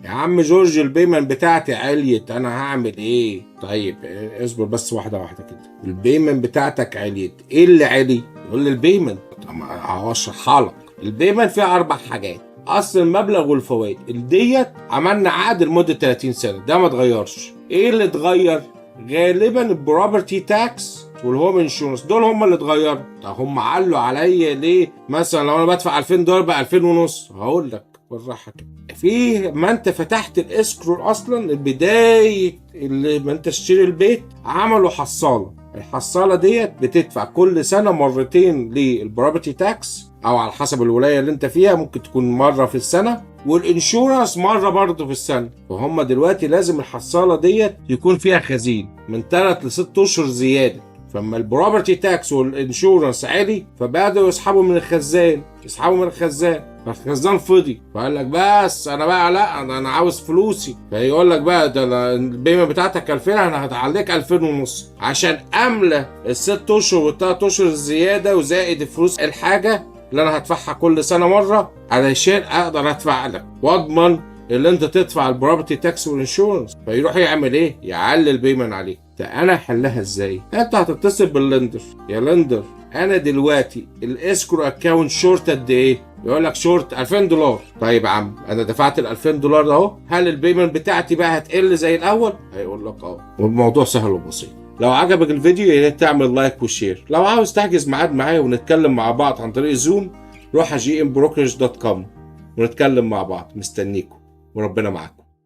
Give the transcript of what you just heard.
يا عم جورج، ال payment بتاعتي عليت، انا هعمل ايه؟ طيب اصبر بس، واحدة واحدة كده. ال payment بتاعتك عليت، ايه اللي علي؟ يقول لي ال payment. طب هشرحها لك. ال payment فيها اربع حاجات: اصل المبلغ والفوائد ديت، عملنا عقد لمدة 30 سنه، ده ما اتغيرش. ايه اللي اتغير؟ غالبا ال property tax وال home insurance، دول هم اللي اتغيروا. طب هم علوا عليا ليه؟ مثلا لو انا بدفع 2000 دولار بقى 2000 ونص. هقول لك بالراحة كده. في ما انت فتحت ال escrow اصلا، بداية اللي ما انت تشتري البيت، عملوا حصاله. الحصاله ديت بتدفع كل سنة مرتين لل property tax، او على حسب الولاية اللي انت فيها ممكن تكون مرة في السنه، وال insurance مرة برضه في السنه. فهم دلوقتي لازم الحصاله ديت يكون فيها خزين من 3 ل 6 اشهر زياده. فلما ال property tax وال insurance عالي، فبدأوا يسحبوا من الخزان، يسحبوا من الخزان، فالخزان فضي. فقال لك بس انا بقى لا، انا عاوز فلوسي. فيقول لك بقى ده ال payment بتاعتك 2000، انا هتعليك 2000 ونص عشان املى ال6 اشهر وال3 اشهر الزياده، وزائد الفلوس الحاجة اللي انا هدفعها كل سنة مره، علشان اقدر ادفع لك واضمن اللي انت تدفع ال property tax وال insurance. فيروح يعمل ايه؟ يعلي ال payment عليك. ده انا احلها ازاي؟ انت هتتصل بال lender: يا lender، انا دلوقتي ال escrow account short قد ايه؟ يقول لك شورت 2000 دولار. طيب يا عم، انا دفعت ال 2000 دولار اهو، هل ال payment بتاعتي بقى هتقل زي الاول؟ هيقول لك اه. والموضوع سهل وبسيط. لو عجبك الفيديو يا ريت تعمل like و share. لو عاوز تحجز ميعاد معايا ونتكلم مع بعض عن طريق Zoom، روح على gmbrokerage.com ونتكلم مع بعض. مستنيكم وربنا معاكم.